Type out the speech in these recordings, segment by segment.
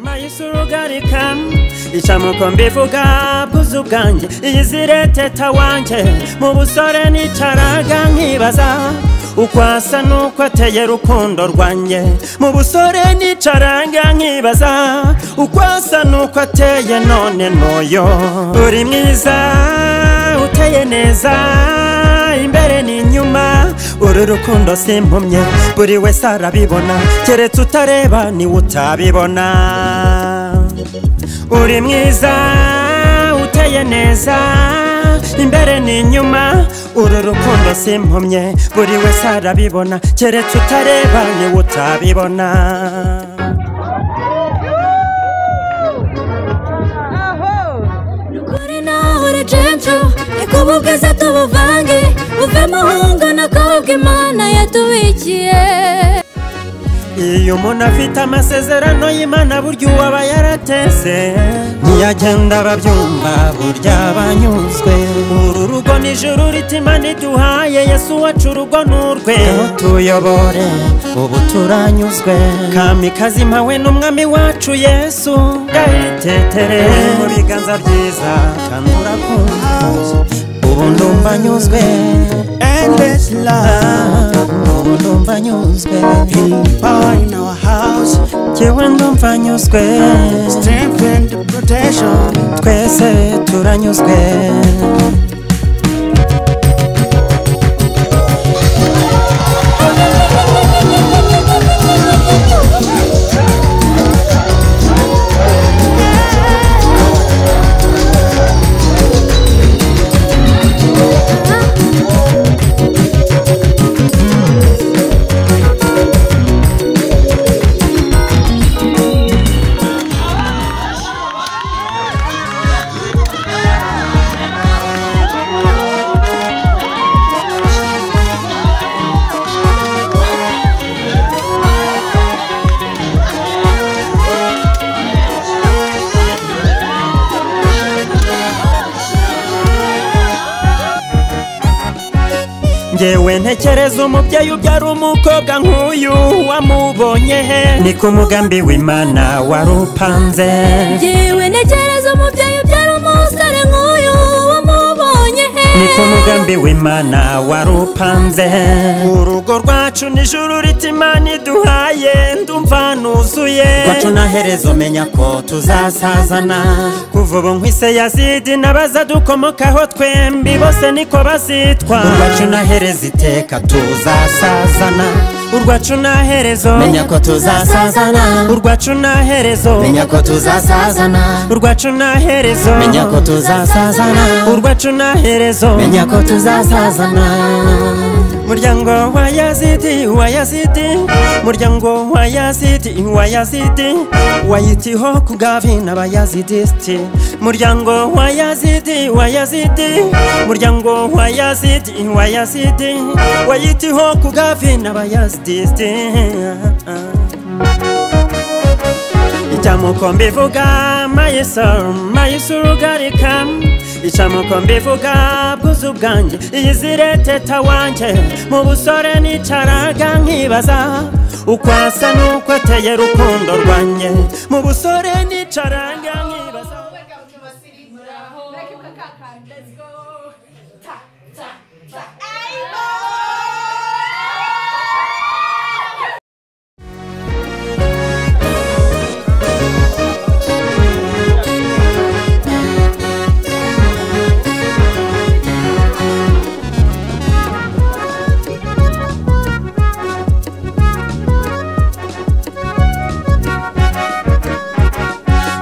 Mayisurugarika icamuko mbivuga bwuzu bwanjye iyizireteta wanjye mu busore nicaraga nkibaza uko asa nuko ateye rukundo rwanjye mu busore nicaraga nkibaza uko asa nuko ateye none noyo uri mwiza uteye neza imbere n'inyuma uru rukundo simpumye buri wese arabibona keretse utareba niwe utabibona uri mwiza uteye neza imbere n'inyuma uru rukundo simpumye buri wese arabibona keretse utareba niwe utabibona. Nukuri nawe uri gentle reka ubwiza tubuvange uve muhungu n'akobwa Imana yatubikiye. Iyo umuntu afite amasezerano y'Imana burya uwaba yaratese ntiyagenda ababyumva burya banyuzwe. Uru rugo n'ijuru riti Imana iduhaye Yesu wacu urugo n'urwe tuyobore ubu turanyuzwe. Kamikazi mpawe n'umwami wacu Yesu ndayitetere mu biganza byiza kandi urakunze ubu ndumva nyuzwe. Endless love ubu ndumva nyuzwe. Power in our house jyewe ndumva nyuzwe. Strength and protection twese turanyuzwe. Ngewe ntekereza umubyeyi ubyara umukobwa nk'uyu wamubonye he ni ku mugambi w'Imana warupanze. Ngewe ntekereza umubyeyi ubyara umusore nk'uyu wamubonye he ni ku mugambi w'Imana warupanze. Urugo rwacu n'ijuru riti Imana iduhaye ndumva nuzuye rwacu naherezo menya ko tuzasazana. Kuva ubu nkwise Yazidi n'abaza dukomokaho twembi bose niko bazitwa. Urwacu naherezo iteka tuzasazana. Urwacu naherezo menya ko tuzasazana. Urwacu naherezo menya ko tuzasazana. Urwacu naherezo menya ko tuzasazana. Urwacu naherezo menya ko tuzasazana. Muryango wa Yazidi wa Yazidi muryango wa Yazidi wa Yazidi wayitiho kugavina abayazidisti. Muryango wa Yazidi wa Yazidi muryango wa Yazidi wa Yazidi wayitiho kugavina abayazidisti. Icamuko mbivuga mayisurugarika icamuko mbivuga bwuzu bwanjye iyizireteta wanjye mu busore nicaraga nkibaza uko asa nuko ateye rukundo rwanjye mu busore nicaraga nkibaza.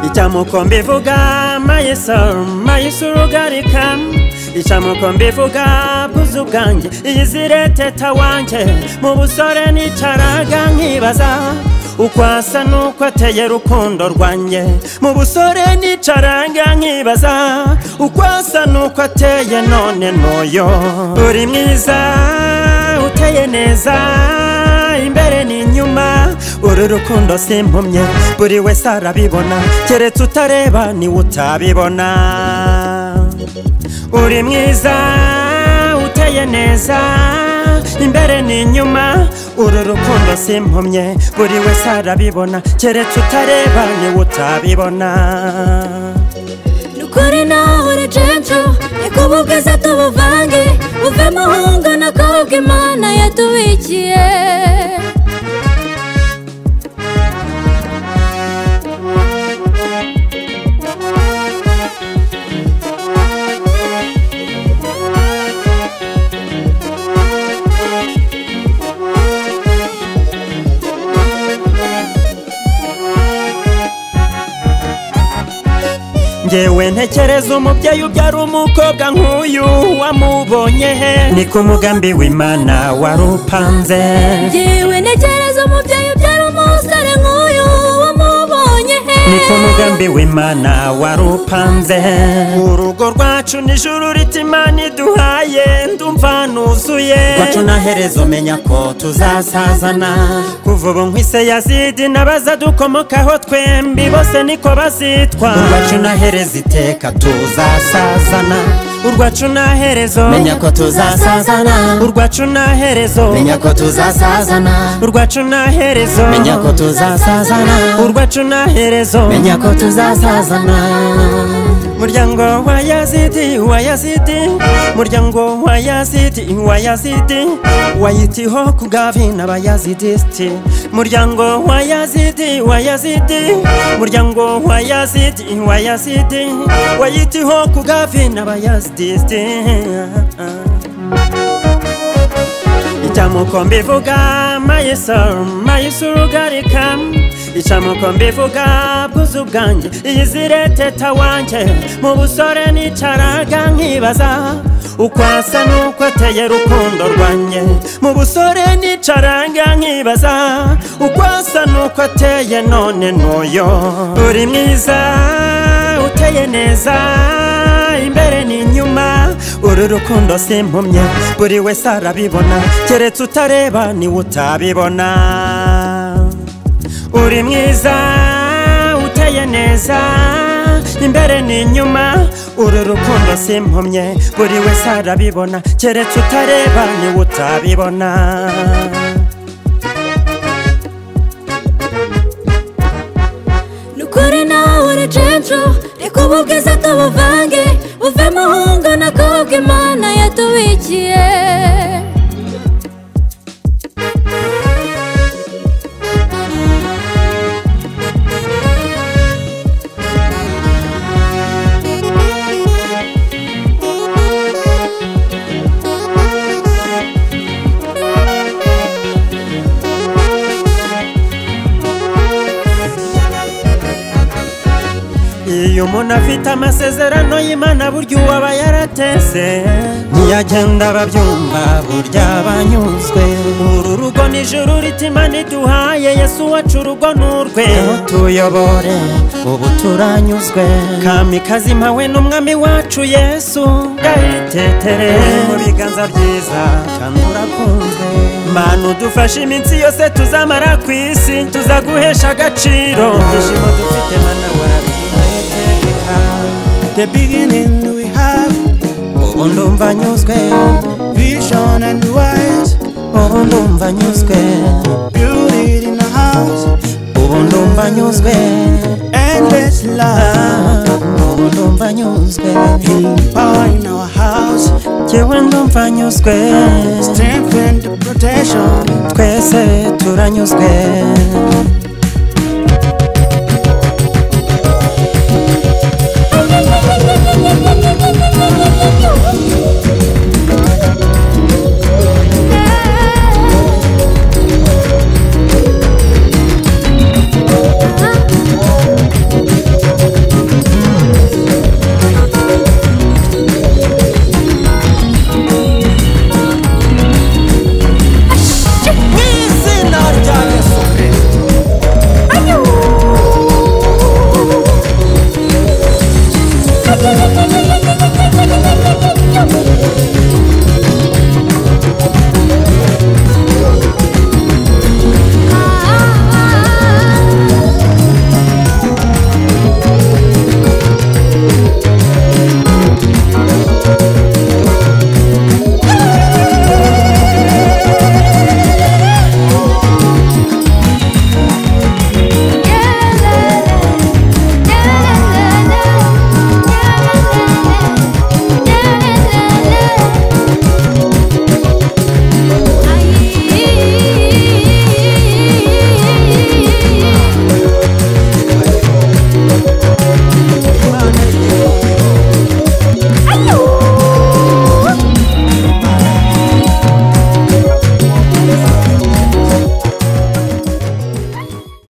Icamuko mbivuga mayisurugarika icamuko mbivuga bwuzu bwanjye iyizireteta wanjye mu busore nicaraga nkibaza uko asa nuko ateye rukundo rwanjye mu busore nicaraga nkibaza uko asa nuko ateye none noyo uri mwiza uteye neza imbere n'inyuma uru rukundo simpumye buri wese arabibona keretse utareba niwe utabibona. Uri mwiza uteye neza imbere n'inyuma. Uru rukundo simpumye buri wese arabibona, keretse utareba niwe utabibona. Nukuri nawe uracencu, reka ubu bwiza tubuvange, uve muhungu n'akobwa Imana yatubikiye. Ngewe ntekereza umubyeyi ubyara umukobwa nk'uyu wamubonye he? Ni ku mugambi w'Imana warupanze. Ngewe ntekereza umubyeyi ubyara umusore nk'uyu wamubonye he? Ni ku mugambi w'Imana warupanze. Urugo rwacu n'ijuru riti Imana iduhaye, ndumva nuzuye. Rwacu na herezo menya ko tuzasazana. Kuva ubu nkwise Yazidi n'abaza dukomokaho twembi bose niko bazitwa. Urwacu na herezo iteka tuzasazana. Urwacu na herezo menya ko tuzasazana. Urwacu na herezo menya ko tuzasazana. Urwacu na herezo menya ko tuzasazana. Urwacu na herezo menya ko tuzasazana. Muryango wa Yazidi wa Yazidi, muryango wa Yazidi wa Yazidi, wayitiho kugavi n'abayazidisti. Muryango wa Yazidi wa Yazidi, muryango wa Yazidi wa Yazidi, wayitiho kugavi n'abayazidisti. Icamuko mbivuga mayiso rugarika, icamuko mbivuga bwuzu bwanjye, iyizire teta wanjye. Mu busore nicaraga nkibaza uko asa n'uko ateye rukundo rwanjye. Mu busore nicaraga nkibaza uko asa n'uko ateye none n'uyo. Uri mwiza uteye neza imbere n'inyuma, uru rukundo simpumye buri wese arabibona, keretse utareba niwe utabibona. Uri mwiza uteye neza imbere n'inyuma, uru rukundo simpumye buri wese arabibona, keretse utareba niwe utabibona. Nukuri nawe uracencu, reka ubu bwiza tubuvange, uve muhungu n'akobwa Imana yatubikiye. Iyo umuntu afite amasezerano y'Imana burya uwaba yaratese, ntiyagenda ababyumva burya banyuzwe. Uru rugo n'ijuru riti Imana iduhaye, Yesu wacu urugo n'urwe. Tuyobore ubu turanyuzwe, kamikazi mpawe n'umwami wacu Yesu. Ndayitetere mu biganza byiza kandi urakunzwe. Mana udufashe iminsi yose tuzamara ku isi, tuzaguhesha agaciro. Ibyishimo dufite Mana warabiduhaye. The beginning we have, ubu ndumva nyuzwe. Vision and wise, ubu ndumva nyuzwe. Beauty in the house, ubu ndumva nyuzwe. Endless love, ubu ndumva nyuzwe. Power in our house, jyewe ndumva nyuzwe. Strength and protection, twese turanyuzwe.